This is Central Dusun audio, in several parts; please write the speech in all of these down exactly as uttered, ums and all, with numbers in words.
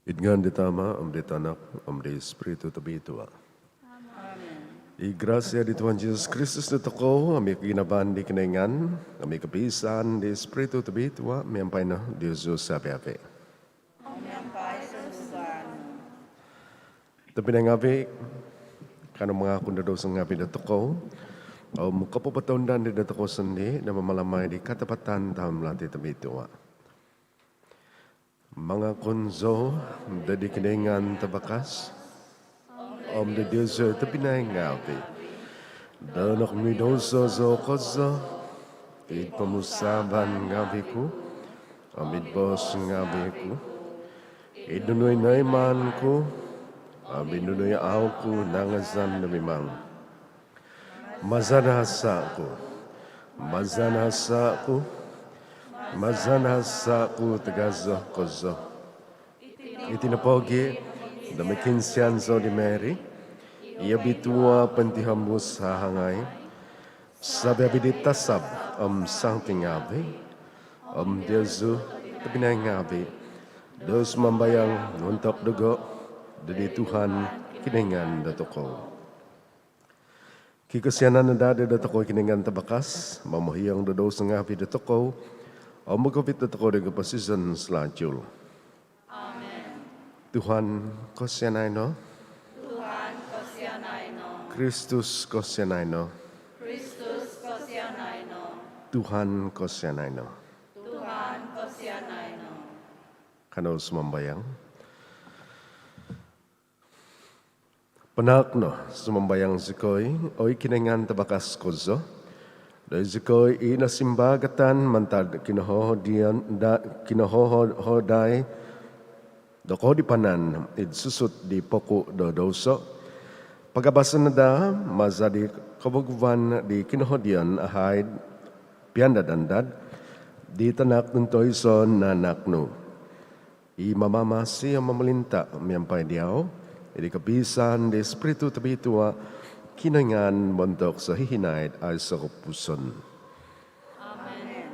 Id ngaan di Tama, om di Tanak, om di Spiritu Tobitua. Amen. I grasia di Tuhan Jesus Kristus dotokou, om i koginavaan di Kinoingan, om i kopiisaan di Spiritu Tobitua, miampai no diozu savi-avi. Om miampai sunduan nu. Tobpinai ngavi, kanou mangakun do douso ngavi dotokou, om kopopotounda di dotokou sondii do mamalamai di katapatan tamalati tobitua. Mangakun zou doid Kinoingan Tavakas, om doid diozu tobpinai ngavi, do nokomidouso zou kozo, id pomusaavan ngavi ku, om id boos ngavi ku, id nunu i noimaan ku, om id nunu i au ku nangazan do mimang. Maza do hasa ku, maza do hasa ku, maza do hasa ku tagazo kozo. Iti nopogi do mokiinsian zou di Mary i obitua pointihombus hahangai, savi-avi di tasab om santi ngavi, om diozu tobpinai ngavi, do sumambayang montok dogo doid Tuhan Kinoingan dotokou. Kikosianan no daa dotokou i Kinoingan Tavakas, momohiong do douso ngavi dotokou, om mogovit dotokou doid koposizon salajul. Amen. Tuhan, kosianai no. Tuhan, kosianai no. Kristus, kosianai no. Kristus, kosianai no. Tuhan, kosianai no. Tuhan, kosianai no. Kanou sumambayang. Panaak no, sumambayang zikoi, oi Kinoingan Tavakas kozo, do zikoi i nosimbagatan mantad kinohohodian da, kinohohodai do kodipanan id susut di poku' do douso, pagabaso no daa maza' di koboguvan di kinohodion ahaid piandad-andad di Tanak tuntoiso nanak nu, i mamamasi om momolinta' miampai diau id kopiisaan di Spiritu Tobitua, Kinoingan montok sohihinaid aiso kopupuson. Amen.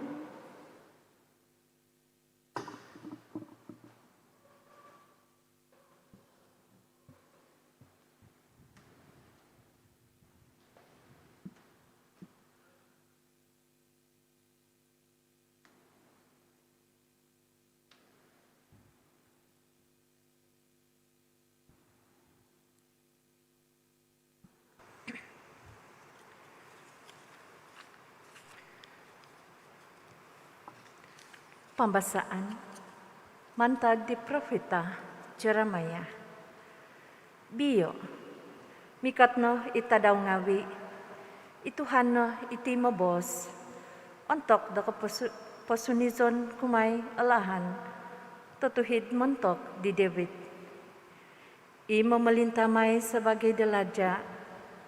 Pambasaan mantad di profita Jeremiah. Biio', mikot no i tadau ngawi', i Tuhan no iti moboos, ontok do koposu-, posunizon ku mai o lahan totuhid montok di David, i momolinta' mai sabaagi do laja'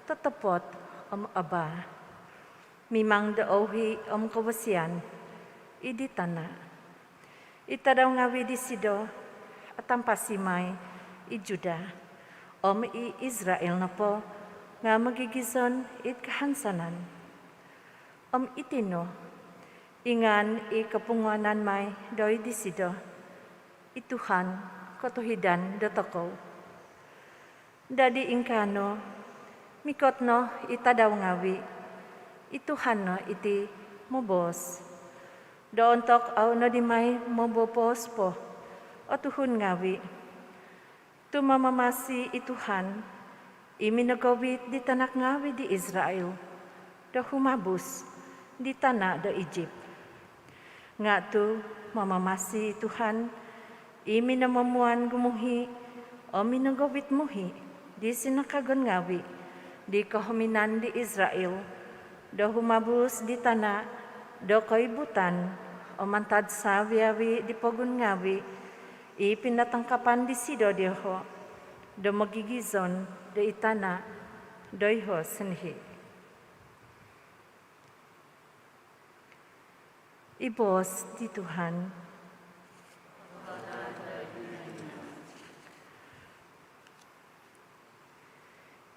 totopot om abaa, mimang do ouhi' om kowosian id di tana'. I tadau ngawi' disido atampasi mai i Judah om i Israil nopo nga' mogigizon id kahansanan. Om iti no i ngaan i kopunguanan mai doid disido, i Tuhan kotuhidan dotokou. Dadi ingkaa no, mikot no i tadau ngawi', i Tuhan no iti moboos, do ontok au' nodi mai moboboos po o tuhun ngawi', tu' mamamasi i Tuhan, i minogowit di tanak ngawi' di Israil do humabus di tana' do Ijip. Nga' tu' mamamasi i Tuhan, i minomomuan gumuhi' om minogowit muhi' di sinakagon ngawi' di kohominan di Israil do humabus di tana' do koibutan om mantad sawi-awi' di pogun ngawi' i pinatangkapan disido dioho' do mogigizon do i tana' doiho' sondii'. I boos di Tuhan.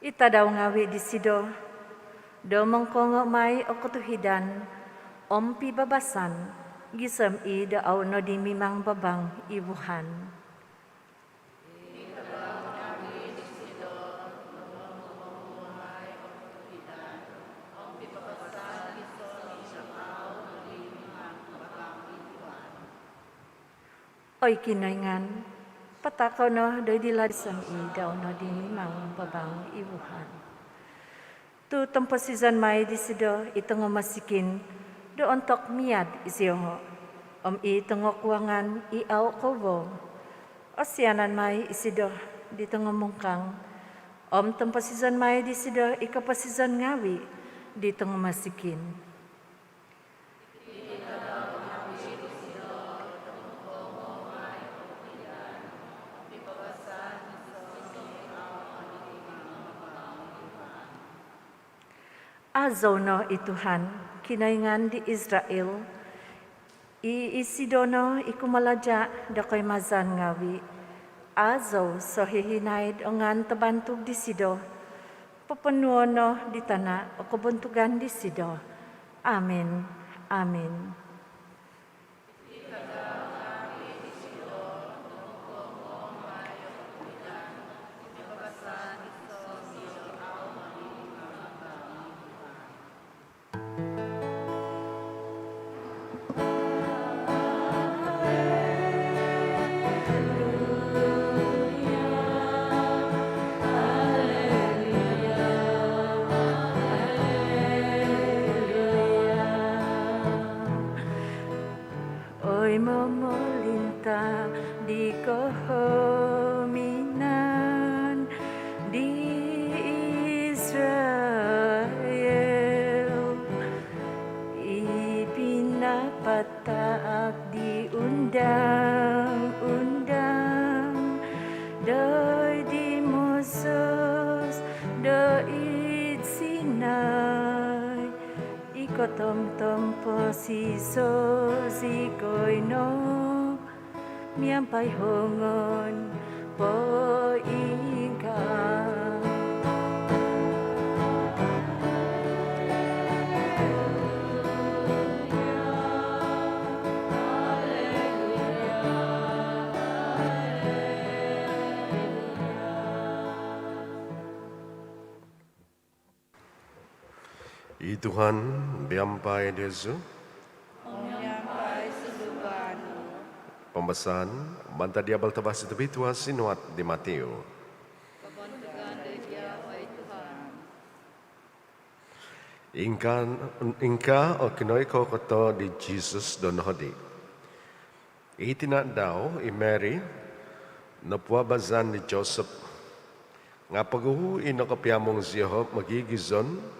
I tadau ngawi' disido do mongkoongo' mai o kotuhidan om pibabasan gisom i' do au' nodi mimang babang i vuhan. Oi Kinoingan, patako' no doid di lad gisom i' do au' nodi mimang babang i vuhan. Tu' tomposizon mai disido i tongo mosikin do ontok miad isioho', om i tongo kuangan i au' kouvou. Osianan mai isido di tongo mungkang, om tomposizon mai disido i koposizon ngawi' di tongo mosikin. Azou no i Tuhan, Kinoingan di Israil, i isido no i kumalaja' do koimazan ngawi'. Azou sohihinaid o ngaan tobantug disido, poponuo' no di tana' o kobontugan disido. Amin. Amin. Oi momolinta' di kohominan di Israil, i pinapataak di undang-undang Tomtom posiso zikoi no miampai hongon poingkaa. I Tuhan miampai diozu. Om miampai sunduan nu. Pambasaan mantad di Abal Tavasi Tobitua sinuat di Matiu. Kobontugan doid Diau, oi Tuhan. Ingkaa, ingkaa o kinoikot di Jesus do nohodi. I tina' dau i Mary nopuabazan di Joseph. Nga' poguhu i nokopiamung zioho' mogigizon,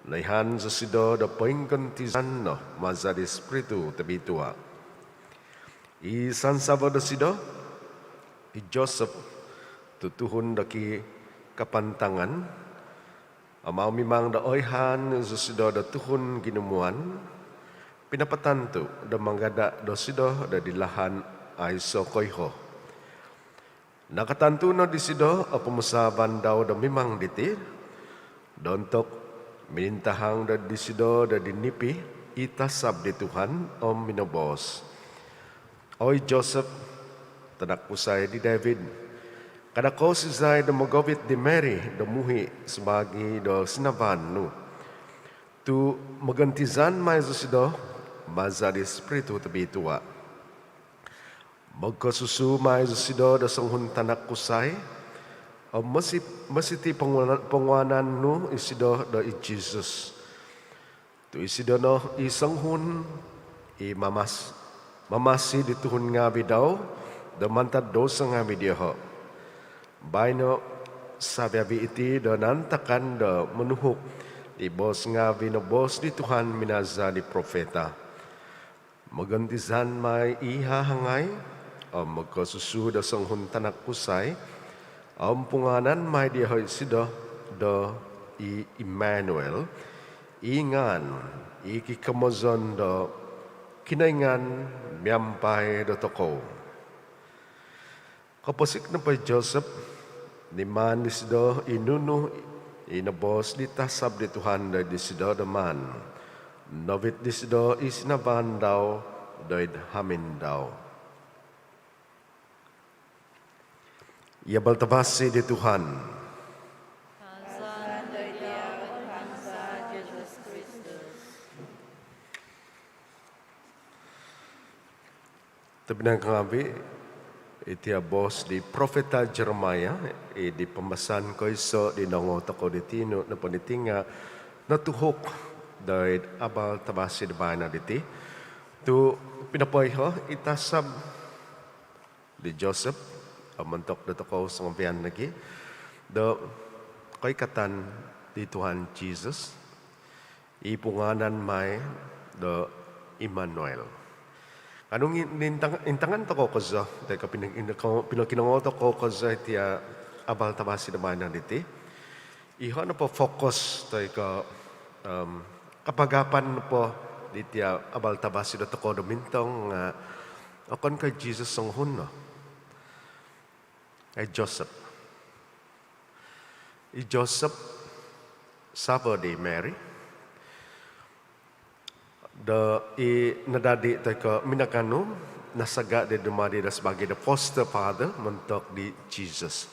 noihaan zosido do poinggontizan no maza' di Spiritu Tobitua. I sansavo dosido, i Joseph, tu' tuhun do kikapantangan, om au' mimang do oihaan zosido do tuhun ginumuan, pinapatantu' do mangada' dosido do di lahan aiso' koiho. Nakatantu' no disido o pomusaavan dau do mimang diti, do ontok minintahang do disido do di nipi i tasab di Tuhan om minoboos, "Oi Joseph, tanak kusai di David, kada' kou sizai do mogovit di Mary do muhi' sabaagi do sinavaan nu. Tu' mogontizan mai zosido maza' di Spiritu Tobitua. Mogkosusu mai zosido do songuhun tanak kusai, om mosi-, mositi' ponguanan, ponguanan nu isido do i Jesus. Tu' isido no i songuhun i mamas-, mamasi di tuhun ngaavi' dau do mantad douso ngaavi' dioho'." Baino' savi-avi' iti do naantakan do monuhuk i boos ngaavi' noboos di Tuhan minaza' di profeta, "Mogontizan mai i hahangai, om mogkosusu do songuhun tanak kusai, om punguanan mai dioho' isido do i Immanuel, i ngaan i kikomozon do Kinoingan miampai dotokou." Koposik nopo i Joseph, nimaan disido i nunu i noboos di tasab di Tuhan doid disido do maan novit disido i sinavaan dau doid hamin dau. I Abal Tavasi di Tuhan. Kaazan doid Diau, oi Tuhan za, Jesus Kristus. Tobpinai ngaavi', iti o boos di profeta Jeremiah, id di pambasaan koiso' di nokoongou tokou di tinu' nopo diti nga' notuhuk doid Abal Tavasi do baino diti. Tu' pinopoiho i tasab di Joseph, om montok dotokou songovian nogi', do koikatan di Tuhan Jesus, i punguanan mai do Immanuel. Kanou ngi-, nintang-, intangan tokou kozo, toi ko' pino-, pino-, pinokinongou tokou kozo iti o Abal Tavasi do baino diti. Iho nopo fokus toi ko', om, kapagapan nopo diti o Abal Tavasi dotokou do mintong nga' okon ko' i Jesus songuhun no. I Joseph. I Joseph, savo di Mary, do i nadadi toi ko' minaganu, nasaga' di dumadi do sabaagi do foster father montok di Jesus.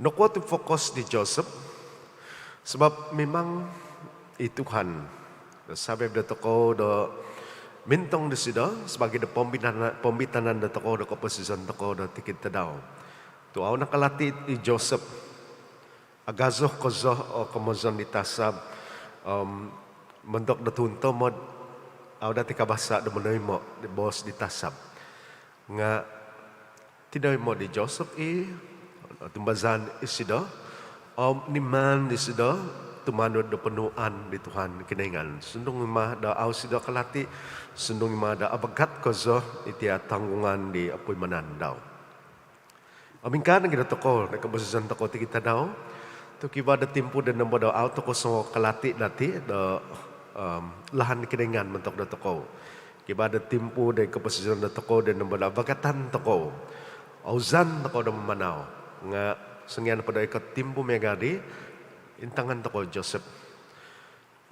Nokuo tu fokus di Joseph? Sabab mimang i Tuhan do savi-avi dotokou do mintong disido sabaagi do pombitana-, pombitanan dotokou do koposizon tokou do tikid tadau. Tu' au' nakalati i Joseph, agazo kozo o komozon di tasab, om montok do tuhun tomod, au' dati kabasa' do monoimo' di boos di tasab. Nga' tinoimo' di Joseph i, otumbazaan isido, om nimaan disido tumanud do ponuuan di Tuhan Kinoingan. Sundung i' ma do au' isido kalati, sundung i' ma do abagat kozo iti o tanggungan di opuimanan dau. Om ingkaa nogi' dotokou, do koposizon tokou tikid tadau, tu' kivaa do timpu do nombo do au' tokou songovian kalati dati do lahan Kinoingan montok dotokou. Kivaa do timpu do koposizon dotokou do nombo do avagatan tokou, ouzan tokou do mamanau. Nga' songian nopo do ikot timpu miaga' di, intangan tokou Joseph.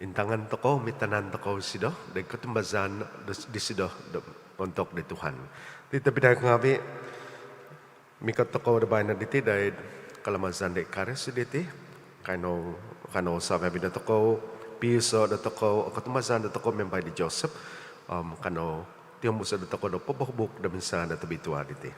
Intangan tokou, mitanan tokou isido do kotumbazaan disido do montok di Tuhan. Iti tobpinai ngaavi', mikot tokou do baino diti doid kalamazan di Ekaristi diti. Kanou, kanou savi-avi' dotokou, piiso' dotokou o kotumbazaan dotokou miampai di Joseph. Om kanou tihombuso' dotokou do popohubuk do misa do tobitua diti.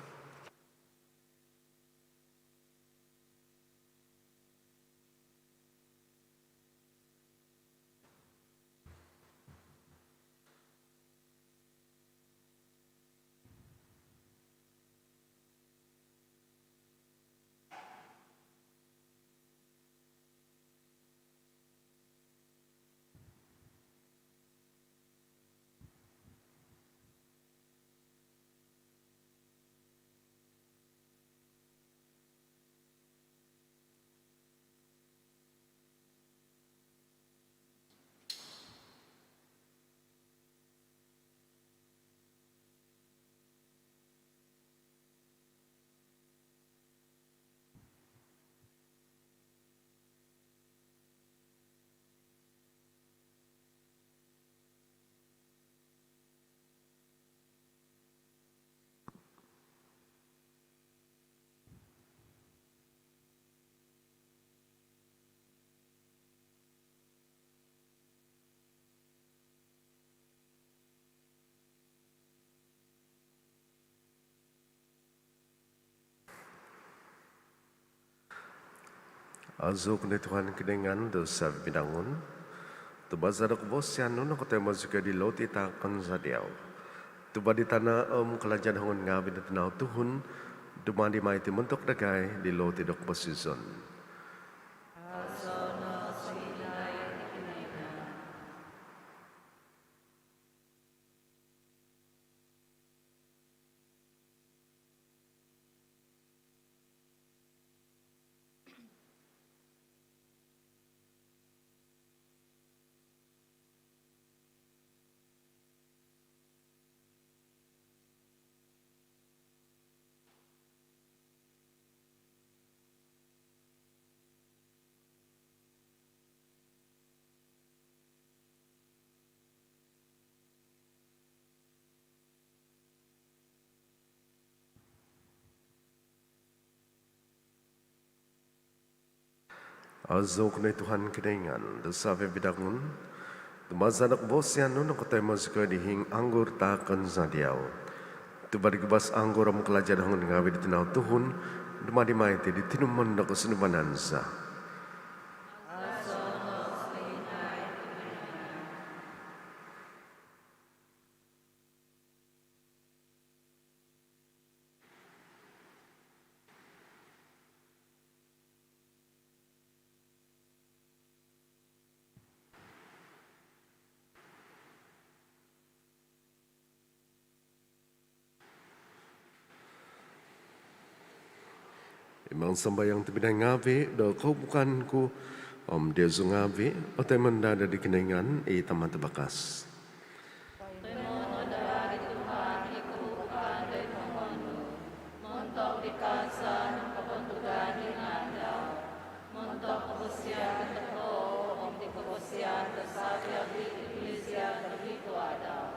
Aazou ko no Tuhan Kinoingan do savi-avi' binangun. Tumbazaan do kavasaan nu nokotoimo zikoi di loti taakon za diau. Tuva' di tana' om kalaja' do hongon ngaavi' do tinau tuhun, dumadi mai iti montok dagai di loti do koposizon. Aazou ko no Tuhan Kinoingan do savi-avi' binangun. Tumbazaan do kavasaan nu nokotoimo zikoi di hiing anggur taakon za diau. Tuva' di guvas anggur om kalaja' do hongon ngaavi' do tinau tuhun, dumadi mai iti di tinumon do kosunduvanan za. Imang sambayang tobpinai ngaavi' do koubukan ku om diozu ngaavi' otoimo no daa di Kinoingan i Tama' tavakas. Otoimo no daa di Tuhan i koubukan doid hongon nu, montok di kaansan om kabantugan di ngaan dau, montok kavasaan dotokou om di kavasaan do savi-avi' Eklisia tobitua dau.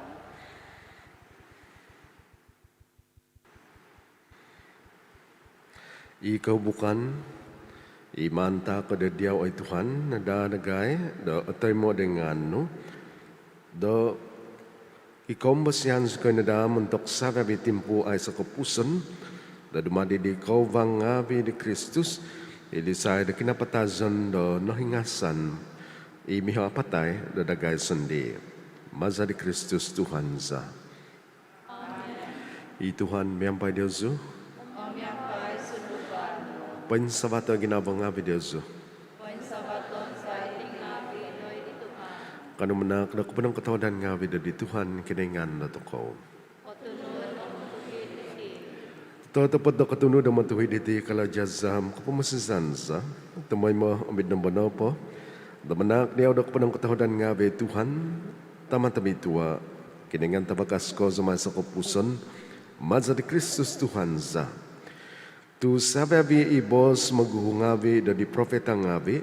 I koubukan i maanta ko do diau, oi Tuhan, no daa dagai do otoimo do ngaan nu, do kikoumbosian zikoi no daa montok savi-avi' timpu aiso' kopupuson, do dumadi di kouvang ngaavi' di Kristus, i lisai do kinapatazon do nohingasan i miho apatai do dagai sondii'. Maza di Kristus Tuhan za. I Tuhan miampai diozu. Poinsavato' ginavo ngaavi' diozu. Kanou manaak do koponongkotohuadan ngaavi' doid Tuhan Kinoingan dotokou. Totopot do kotunud om otuhid iti, kalaja' za om kopomosizan za, tumoimo om id nombo nopo Do manaak diau do koponongkotohuadan ngaavi', Tuhan, Tama' tobitua', Kinoingan tavakas kozo om aiso' kopupuson, maza' di Kristus Tuhan za. Tu' savi-avi' i boos moguhu ngaavi' do di profeta ngaavi'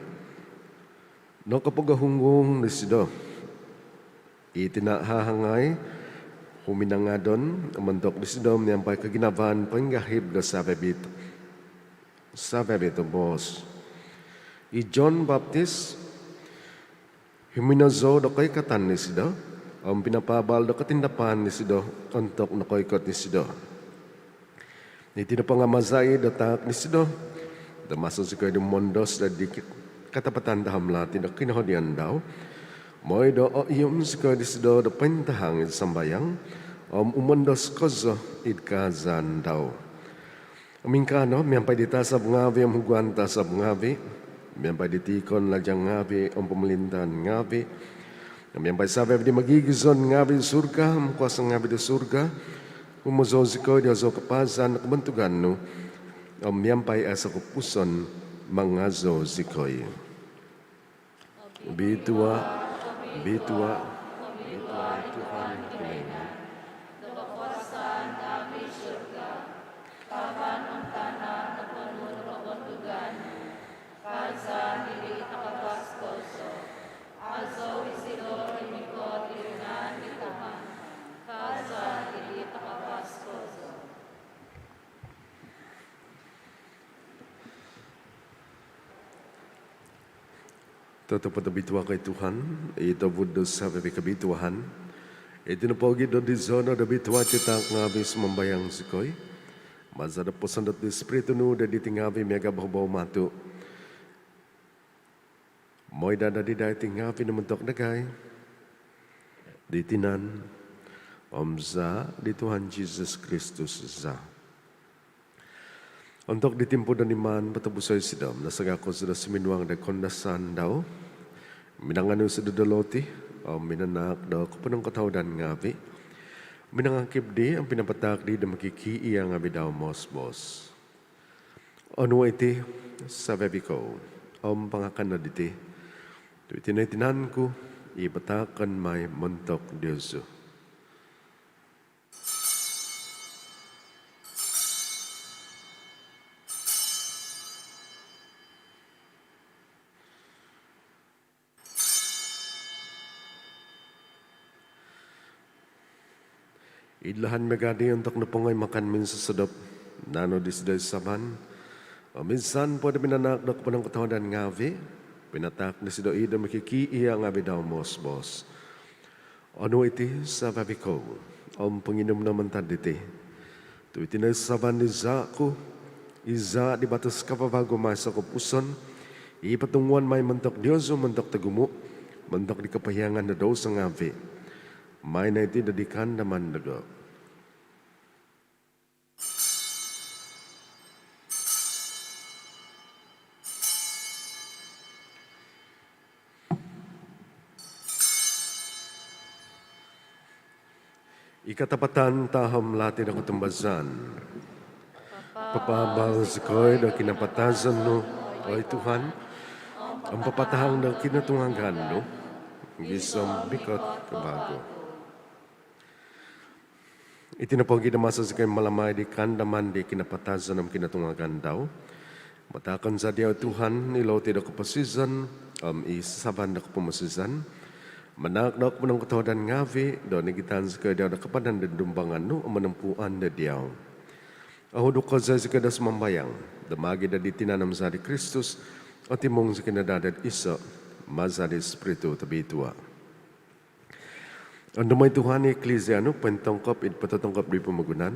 nokopogohunggung disido i tina' hahangai huminangadon montok disido miampai koginavaan poinggahib do savi-avi' to, savi-avi' to boos. I John Baptis huminozou do koikatan disido om pinapaabal do kotindapaan disido ontok nokoikot disido. Iti nopo nga' maza' i' do taak disido do maso zikoi do mondos do di katapatan tahamlati do kinohodian dau, moi do oihum zikoi disido do pointahang id sambayang om umondos kozo id kaazaan dau. Om ingkaa no, miampai di tasab ngaavi' om huguan tasab ngaavi', miampai di tiikon lajang ngaavi' om pomolintaan ngaavi', miampai savi-avi' di mogigizon ngaavi' id surga om kuasa ngaavi' do surga, humozou zikoi di ozou kapaazan do kobontugan nu, om miampai aiso' kopupuson mangazou zikoi. Bitua', bitua', bitua' i Tuhan Kinoingan do kokuasaan ngaavi'. Surga, tavan om tana' noponu' do kobontugan nu. Kaazaan id di takavas kozo. Azou isido i mikot id ngaan di Tuhan. Kaazaan id di takavas kozo. Totopot obitua' ko oi Tuhan, i tobud do savi-avi' kobituaan. Iti nopo gi' do dizo no do bitua' iti taak ngaavi', sumambayang zikoi, maza' do posondot di Spiritu nu do diti ngaavi' miaga' bohobou matu', moi daa dadi daa iti ngaavi' no montok dagai di tinan om zaa' di Tuhan Jisus Kristus za. Ontok di timpu do nimaan potobuso' isido om nasaga' kozo do suminuang do koundasaan dau, minanganu isido do loti om minanaak do koponongkotohuadan ngaavi', minangakib di om pinapataak di do mokikiia' ngaavi' dau moos-boos: Onuo' iti savi-avi' kou om pangakan no diti, tu' iti no i tinan ku i pataakon mai montok diozu. Id lahan miaga' di, ontok nopongo i makan minsosodop, naanu disido i saban om insan po do minanaak do koponongkotohuadan ngaavi', pinataak disido i do mokikiia' ngaavi' dau moos-boos: Onuo' iti savi-avi' kou om ponginum no mantad diti, tu' iti no i saban di zaa' ku, i zaa' di batos kavavagu om aiso' kopupuson, i potunguon mai montok diozu om montok togumu', montok di kopohiangan do douso ngaavi'. Maai no iti do di kaandaman dogo. I katapatan tahamlati do kotumbazaan. Papaabal zikoi do kinapatazon nu, oi Tuhan, om papatahang do kinotungagan nu gisom mikot kavagu. Iti nopo gi' do maso zikoi mamalamai di kaandaman di kinapatazon om kinotungagan dau, pataakon za diau, oi Tuhan, i loti do koposizon om i saban do kopomosizan, manaak do koponongkotohuadan ngaavi' do nigitan zikoi diau do kapadan do dumbangan nu om monompuan do diau. Ohuduk kozo zikoi do sumambayang do maagi' do di tinan om zaa' di Kristus, otimung zikoi no daa do iso' maza' di Spiritu Tobitua'. Ondomo' oi Tuhan i Eklizia nu pointongkop id pototongkop di pomogunan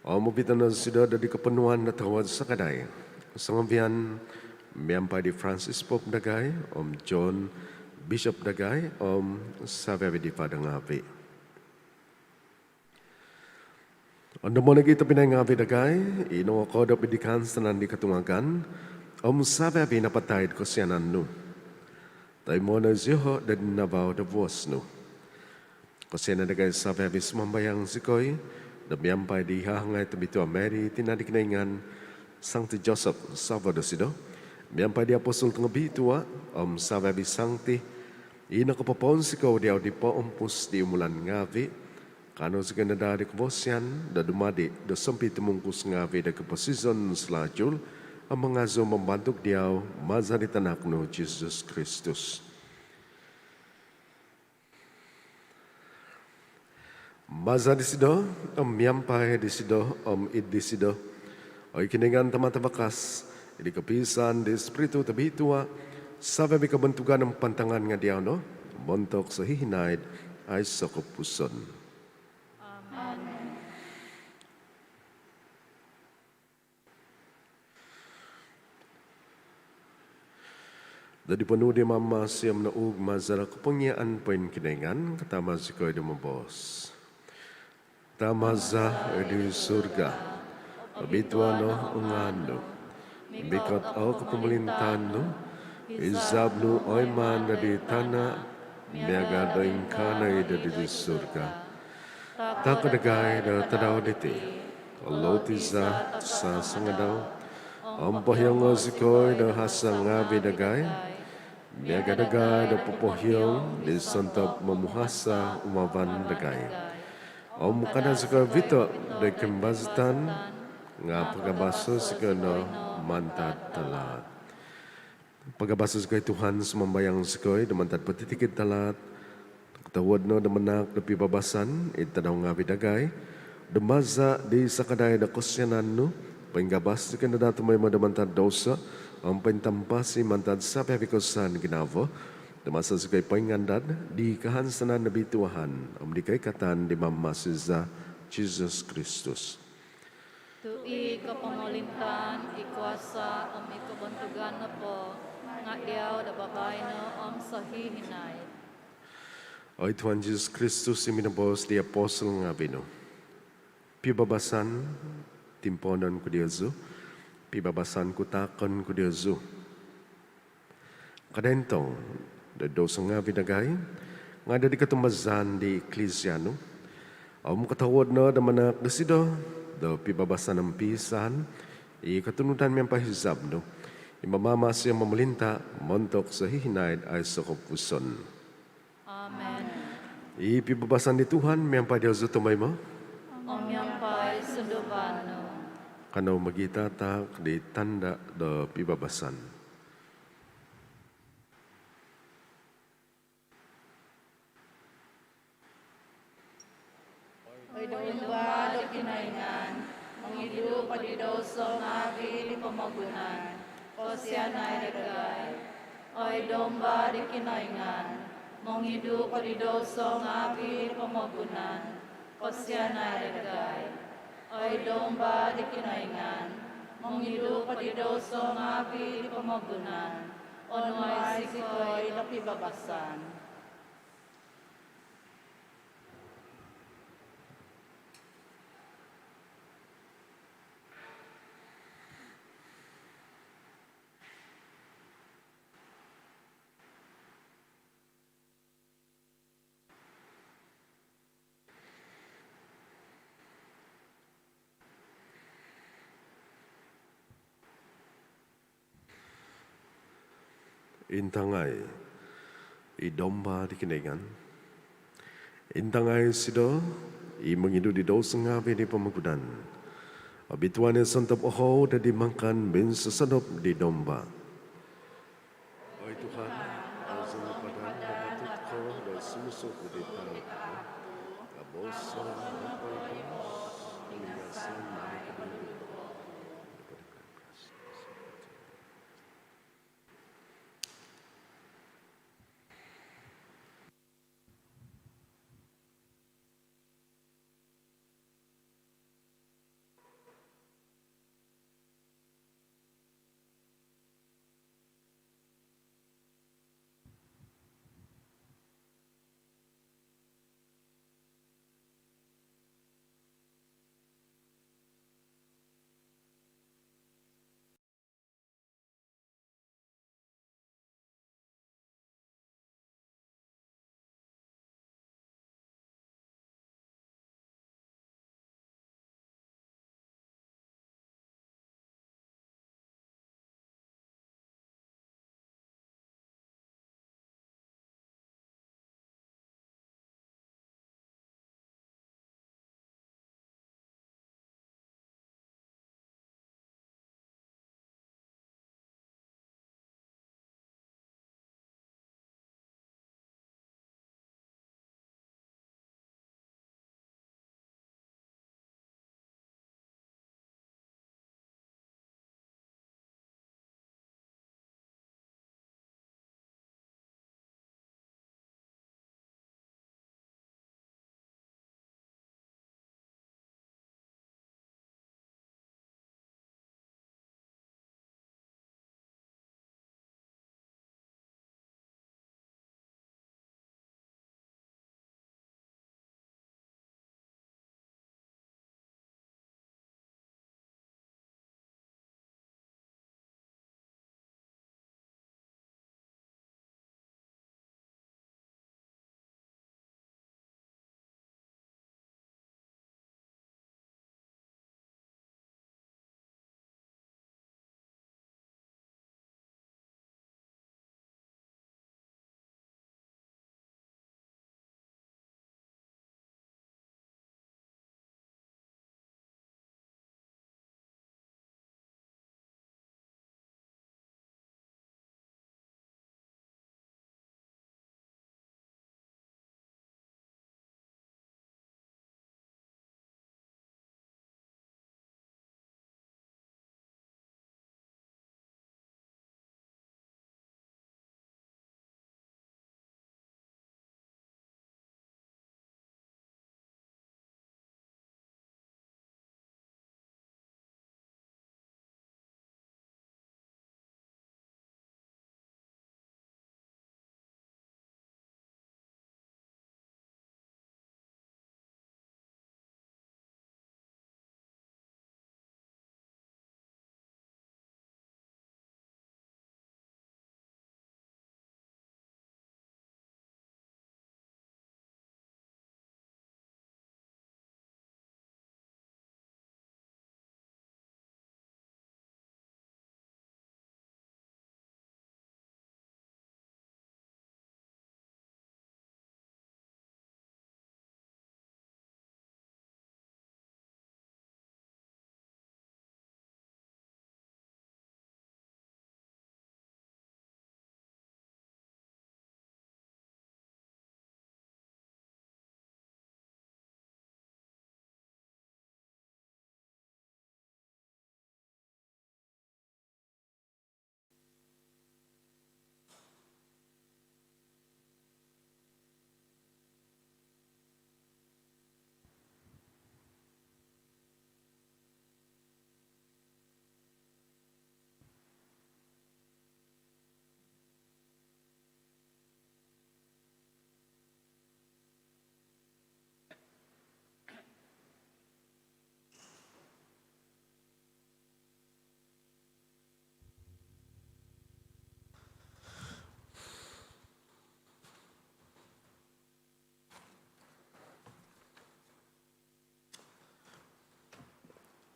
om ovito' no isido do di koponuan do tohuod sakadai songovian, miampai di Francis Pope dagai om John Bishop dagai om savi-avi' di Father ngaavi'. Ondomo' nogi' tobpinai ngaavi' dagai i nongokoodop id di kaansanan di kotungagan om savi-avi' napatai id kosianan nu. Toimo' no zioho' do dinavau do vuos nu. Kosianai dagai savi-avi', sumambayang zikoi, do miampai di hahangai tobitua' Mary, tina' di Kinoingan, Sangti Joseph savo' dosido, miampai di apostol tongobitua om savi-avi sangti i nokopopounsikou diau di poompus di umulan ngaavi, kaanu zikoi no daa di kobosian do dumadi do sompitumungkus ngaavi do koposizon salajul om mangazou mambantug diau maza di tanak nu Jesus Kristus. Maza disido, om miampai disido, om id disido, oi Kinoingan Tama Tavakas, id kopiisaan di Spiritu Tobitua, savi-avi kobontugan om pantangan nga diau no, montok sohihinaid aiso kopupuson. Amen. Do di ponuu di Mamasi om nouug maza do kopongiaan poinkinoingan, katama zikoi do moboos. Tama za id surga, obitua no o ngaan nu, mikot o kopomolintaan nu, izab nu oimaan do di tana, miaga do ingkaa no i do di surga. Taako dagai do tadau diti o loti za sasangadau, om pohiongo zikoi do hasa ngaavi dagai, miaga dagai do popohiong di sontob momuhasa umavan dagai. Om kada zikoi ovito do koimbazatan, nga pagabaso zikoi no mantad talaat. Pagabaso zikoi Tuhan, sumambayang zikoi, do mantad potitikid talaat, kotohuod no do manaak do pibabasan id tadau ngaavi dagai, do maza di sakadai do kosianan nu, poinggabas zikoi no daa tomoimo do mantad douso, om pointampasi mantad savi-avi kosusaan ginavo, do maso zikoi poingandad di kahansanan nobitua, om di koikatan di Mamasi za Jesus Kristus. Tu i kopomolintaan, i kuasa, om i kobontugan nopo nga diau do baino om sohihinaid. Oi Tuhan Jesus Kristus, i minoboos di apostol ngaavi nu, pibabasan timpoonon ku diozu, pibabasan ku taakon ku diozu. Kada intong do douso ngaavi dagai, nga do di kotumbazaan di Eklisia nu, om kotohuod no do manaak disido do pibabasan om piisaan i kotunudan miampai izab nu, i mamamasi om momolinta montok sohihinaid aiso kopupuson. Amen. I pibabasan di Tuhan miampai diozu tomoimo. Om miampai sunduvan nu. Kanou mogitataak di tanda do pibabasan. Oi Domba do Kinoingan, mongidu ko di douso ngaavi di pomogunan, kosianai dagai. Oi Domba di Kinoingan, mongidu ko di douso ngaavi di pomogunan, kosianai dagai. Oi Domba di Kinoingan, mongidu ko di douso ngaavi di pomogunan, onuai zikoi do pibabasan. Intangai i Domba di Kinoingan. Intangai isido i mongidu di douso ngaavi di pomogunan. Obitua no i sontob ohou do di makan minsosodop di Domba. Oi Tuhan, au zou padan do patut ko do sumuang ko id hamin nu, nga bosoo no po iso boos, om hingasan no i koduduvo ku.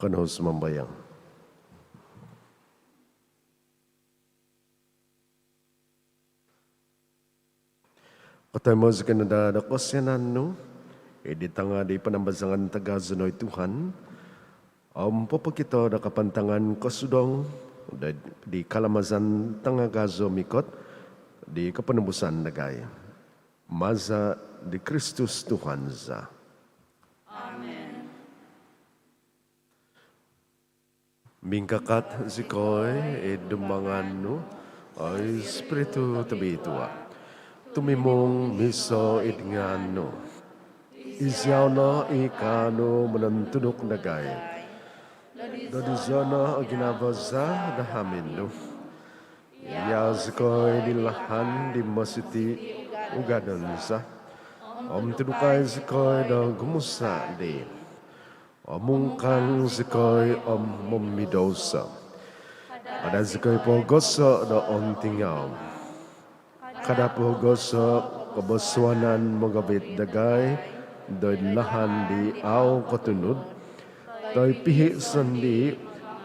Kanou sumambayang. Kotoimo zikoi no daa do kosianan nu id tanga' di panambazangan tagazo no oi Tuhan, om popokito do kapantangan kosudong di kalamazan tangagazo mikot di koponobusan dagai. Maza di Kristus Tuhan za. Amen. Mingkakat zikoi id dumbangan nu, oi Spiritu Tobitua', tumimung miiso id ngaan nu. Iziau no i kaanu monontuduk dagai. Dodizo no o ginavo za do hamin nu. Iau zikoi di lahan di mositi ugadon za, om tudukai zikoi do gumusa' dii. Omungkang zikoi om momidouso. Kada' zikoi pogoso' do ontingau. Kada' pogoso' kobosuanan mogovit dagai doid lahan di au kotunud, toi pihi' sondii'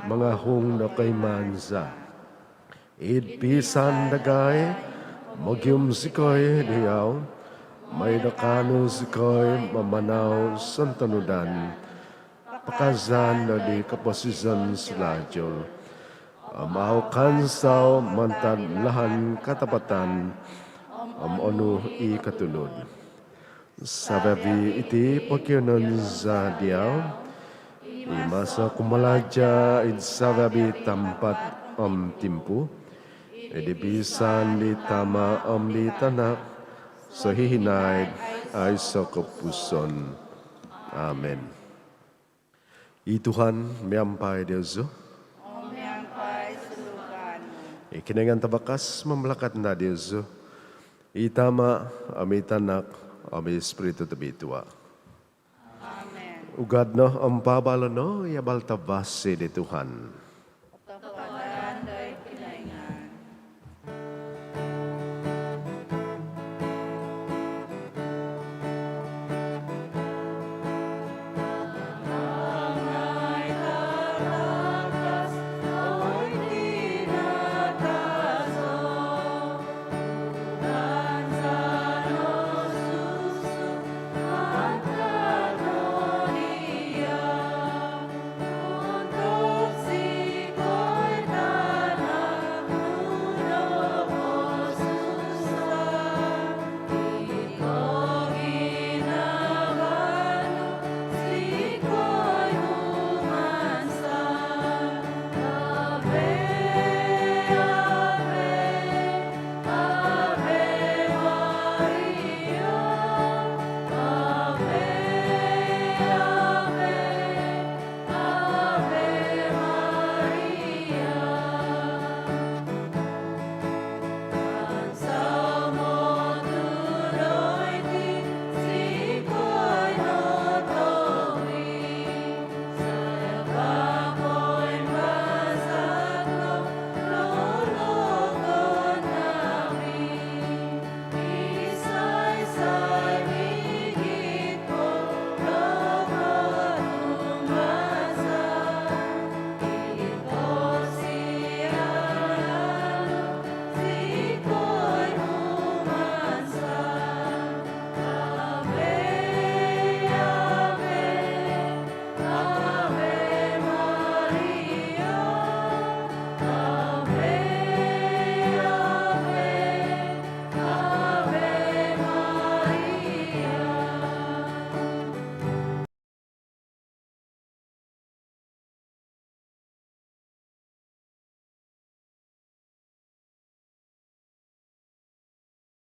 mangahung do koimaan za. Id piisaan dagai, mogium zikoi diau, moi do kaanu zikoi mamanau sontonudan pakazaan do di koposizon salalu, om au kaansau mantad lahan katapatan om onu i kotunud. Savi-avi iti pokionuon za diau, i maso kumalaja id savi-avi tampat om timpu, id piisaan di Tama om di Tanak, sohihinaid aiso kopupuson. Amen. I Tuhan miampai diozu. Om miampai sunduan nu. I Kinoingan Tavakas mamalakat no diozu. I Tama, om i Tanak, om i Spiritu Tobitua'. Amen. Ugad no om paabalo' no i abal tavasi di Tuhan.